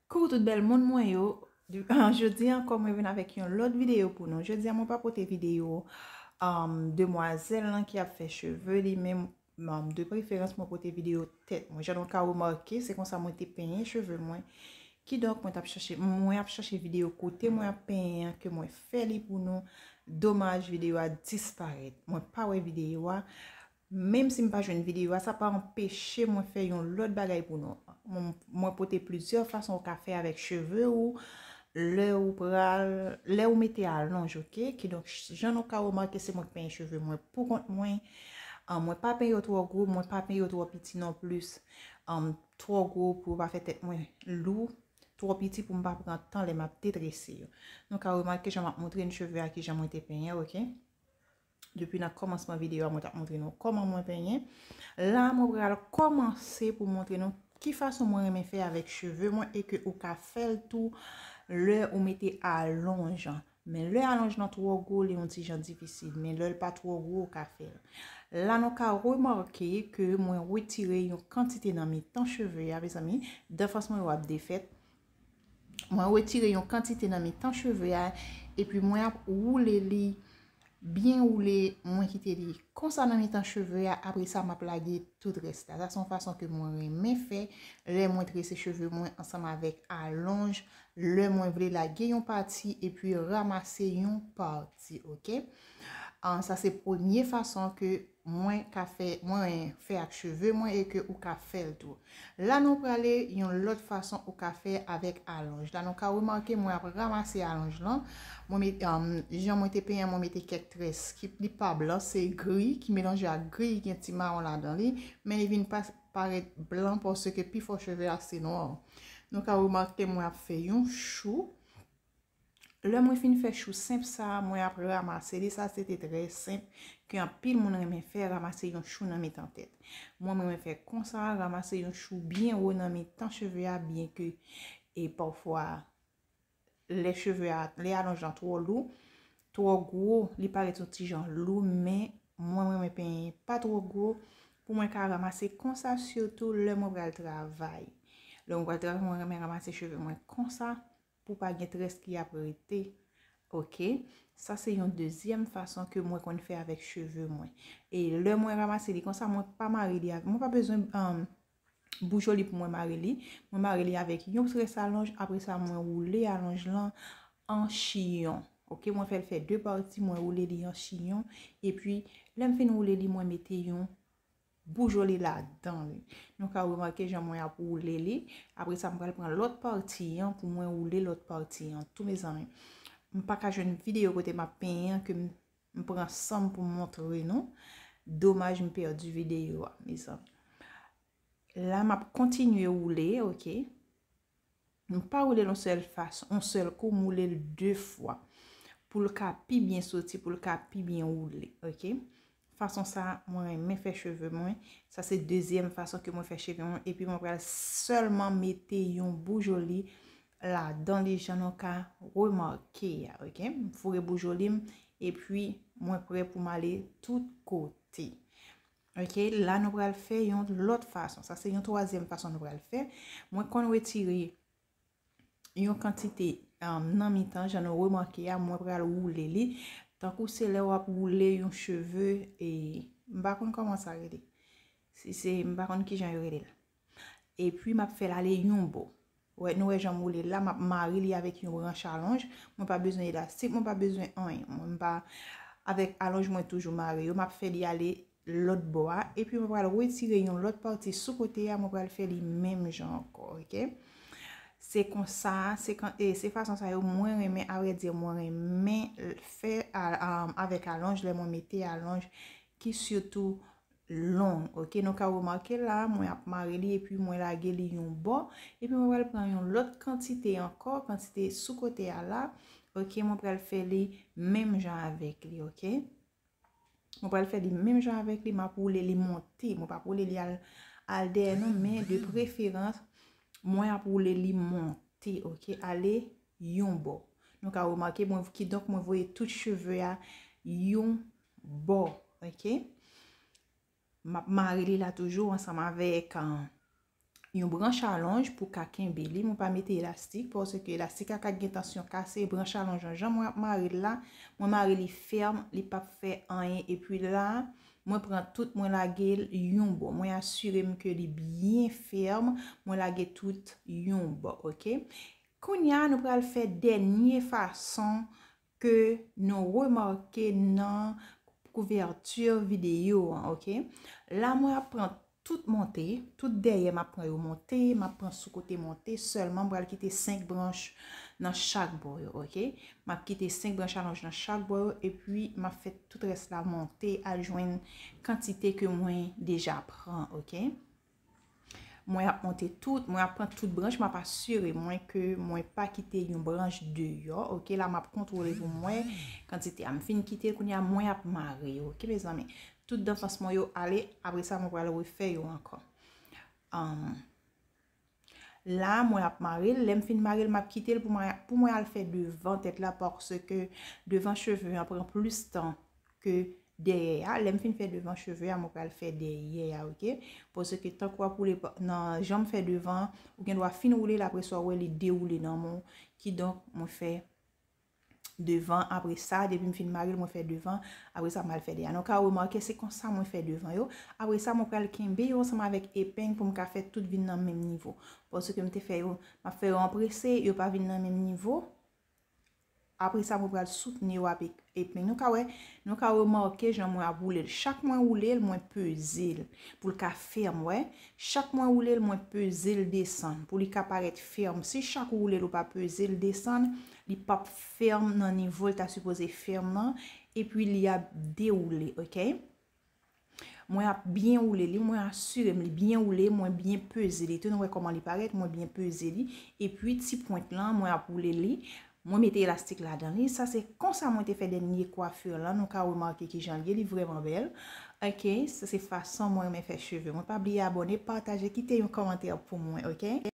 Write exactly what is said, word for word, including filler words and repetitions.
Koukou tout bèl moun mwen yo. Jodi ankò mwen vin avèk yon lòt videyo pou nou. Jodi a mwen pa pote videyo um, demwazèl lan ki ap fè cheve li, men um, de preferans mwen pote videyo tèt mwen. Jan nou ka remake, se konsa mwen te penyen cheve mwen. Kidonk mwen t ap chache, mwen ap chache videyo kote mwen ap penyen an ke mwen fè li pou nou. Domaj videyo a disparèt. Mwen pa wè videyo a. Menm si m pa jwenn videyo a, sa pa anpeche mwen fè yon lòt bagay pou nou. Mwen, mwen pote plizyè fason ou ka fè avèk cheve ou, lè ou pral, lè ou mete alonj, oke? Kidonk, jan nou ka remake, se mwen k penyen cheve mwen pou kont mwen. An, mwen pa penyen yo twò gwo, mwen pa penyen yo twò piti non plis. An, twò gwo pou yo pa fè tèt mwen lou, twò piti pou m pa pran tan lè m ap detrese yo. Nou ka remake jan m ap montre n cheve a kijan mwen te penyen, oke? Depi nan kòmansman videyo a, mwen t ap montre nou kòman mwen penyen. La, mwen pral kòmanse pou montre nou ki fason mwen renmen fè avèk cheve mwen e ke ou ka fè l tou lè ou mete alonj an. Men lè alonj lan twò gwo, li yon ti jan difisil. Men lè l pa twò gwo, ou ka fè l. La, nou ka remake ke mwen retire yon kantite nan mitan cheve a, mezanmi. Defans mwen yo ap defèt. Mwen retire yon kantite nan mitan cheve a, epi mwen ap woule li, byen woule, mwen kite li konsa nan mitan cheve a, apre sa m ap lage tout rès la. Sa se yon fason ke mwen renmen fè lè mwen trese cheve mwen ansanm avèk alonj, lè mwen vle lage yon pati epi ranmase yon pati, oke? An, sa se premye fason ke mwen ka fè, mwen fè ak cheve mwen e ke ou ka fè l tou. La nou prale yon lòt fason ou ka fè avèk alonj. La nou ka remake mwen ap ranmase alonj lan. Mwen met, um, jan mwen te penyen, mwen mete kèk très ki li pa blan, se gri, ki melanje ak gri, gen ti mawon ladan li, men li vin pa, parèt blan paske pifò cheve a se nwa. Nou ka remake mwen ap fè yon chou. Lè mwen fin fè chou senp sa a, mwen ap ranmase li. Sa se te trè senp, ke anpil moun renmen fè, ranmase yon chou nan mitan tèt. Mwen, mwen renmen fè konsa, ranmase yon chou byen wo nan mitan cheve a, byen ke, e pafwa, lè cheve a, lè alonj lan twò lou, twò gwo, li parèt yon ti jan lou, men mwen, mwen renmen penyen pa twò gwo, pou mwen ka ranmase konsa, sitou lè mwen pral travay. Lè mwen pral travay, mwen renmen ranmase cheve mwen konsa, pou pa gen très ki ap rete. Oke? Sa se yon dezyèm fason ke mwen konn fè avèk cheve mwen. E lè mwen ranmase li konsa, mwen pa mare li avè, mwen pa bezwen, um, boujoli pou mwen mare li. Mwen mare li avèk yon très alonj, apre sa mwen woule alonj lan an chiyon. Oke? Mwen fè l fè de pati, mwen woule li an chiyon. Epi, lè m fin woule li, mwen mete yon boujoli ladan li. Nou ka remake jan mwen ap woule li. Apre sa, m pral pran lòt pati an pou mwen woule lòt pati an tou, mezanmi. M pa ka jwenn videyo kote m ap penyen an ke m, m pran san m pou m montre nou. Domaj, m pèdi videyo a, mezanmi. La, m ap kontinye woule, oke? M pa woule l yon sèl fason, yon sèl kou, m woule l de fwa. Pou l ka pi byen soti, pou l ka pi byen woule, oke? Fason sa, mwen renmen fè cheve mwen. Sa se dezyèm fason ke mwen fè cheve mwen. Epi mwen pral sèlman mete yon boujoli ladan li jan nou ka remake a, oke? M foure boujoli m, epi mwen prè pou m ale tout kote. Oke, la nou pral fè yon lòt fason. Sa se yon twazyèm fason nou pral fè. Mwen konn retire yon kantite, um, nan mitan, jan nou remake a, mwen pral woule li. Tankou se lè w ap woule yon cheve, e, m pa konn kòman sa rele. Si se, m pa konn kijan yo rele l. Epi m ap fè l ale yon bò. Wè, nou wè jan m woule l la, m ap mare li avèk yon branch alonj. Mwen pa bezwen elastik, mwen pa bezwen anyen. Mwen m pa, avèk alonj mwen toujou mare yo, m ap fè li ale lòt bò a. Epi mwen pral retire yon lòt pati sou kote a, mwen pral fè li menm jan ankò, oke? Se konsa, se kan, e se fason sa yo mwen renmen, avrèdi, mwen renmen fè a, a, avèk alonj, lè mwen mete alonj ki sitou long, oke? Nou ka remake la, mwen ap mare li epi mwen lage li yon bò, epi mwen pral pran yon lòt kantite ankò, kantite sou kote a la, oke? Mwen pral fè li menm jan avèk li, oke? Mwen pral fè li menm jan avèk li, m ap woule li monte, mwen p ap woule li al, al dèyè non, men de preferans, mwen ap woule li monte, oke? Ale yon bò. Nou ka remake, mwen, kidonk mwen voye tout cheve a yon bò, oke? M ap mare li la toujou ansanm avèk, an, yon branch alonj pou ka kenbe li. Mwen pa mete elastik, paske elastik la ka gen tansyon kase. Branch alonj lan, jan mwen ap mare l la, mwen mare li fèm, li p ap fè anyen. Epi la, mwen pran tout, mwen lage l yon bò. Mwen asire m ke li byen fèm, mwen lage tout yon bò, oke? Kounye a, nou pral fè dènye fason ke nou remake nan kouvèti videyo an, oke? La, mwen ap pran tout monte, tout dèyè m ap pran yo monte, m ap pran sou kote monte, sèlman m pral kite senk branch nan chak bò yo, oke? M ap kite senk branch alonj nan chak bò yo, epi m ap fè tout rès la monte al jwenn kantite ke mwen deja pran, oke? Mwen ap monte tout, mwen ap pran tout branch, m ap asire mwen ke mwen pa kite yon branch deyò, oke? La, m ap kontwole pou m wè kantite a. M fin kite l, kounye a, mwen ap mare yo, oke, mezanmi? Tout dan fas mwen yo ale, apre sa, mwen pral refè yo ankò. Um, la, mwen ap mare l. Lè m fin mare l, m ap kite l pou mwen, pou mwen al fè devan tèt la, paske devan cheve an pran plis tan ke dèyè a. Lè m fin fè devan cheve a, mwen pral fè dèyè a, oke? Paske tankou w ap woule pa- nan jan m fè devan, ou gen dwa fin woule l, apre sa w wè li dewoule nan men w. Kidonk, mwen fè devan, apre sa, depi m fin mare l, mwen fè devan, apre sa, m al fè dèyè a. Nou ka remake, se konsa mwen fè devan yo. Apre sa, mwen pral kenbe yo ansanm avèk epeng pou m ka fè tout vin nan menm nivo. Paske m te fè yo, m ap fè yo anprese, yo pa vin nan menm nivo. Apre sa, mwen pral soutni yo avèk epeng. Nou ka wè, nou ka remake jan mwen ap woule l. Chak mwen woule l, mwen peze l pou l ka fèm, wè. Chak mwen woule l, mwen peze l desann pou li ka parèt fèm. Si chak ou woule l, ou pa peze l desann, li p ap fèm nan nivo l ta sipoze fèm nan, epi li ap dewoule, oke? Mwen ap byen woule li, mwen asire m li byen woule, mwen byen peze li tou. Nou wè kòman li parèt, mwen byen peze li. Epi ti pwent lan, mwen ap woule li. Mwen mete elastik ladan li. Sa se konsa mwen te fè dènye kwafi lan. Nou ka remake kijan l ye, li vrèman bèl. Oke, sa se fason mwen renmen fè cheve. Mwen pa bliye abòne, pataje, kite yon kòmantè pou mwen, oke?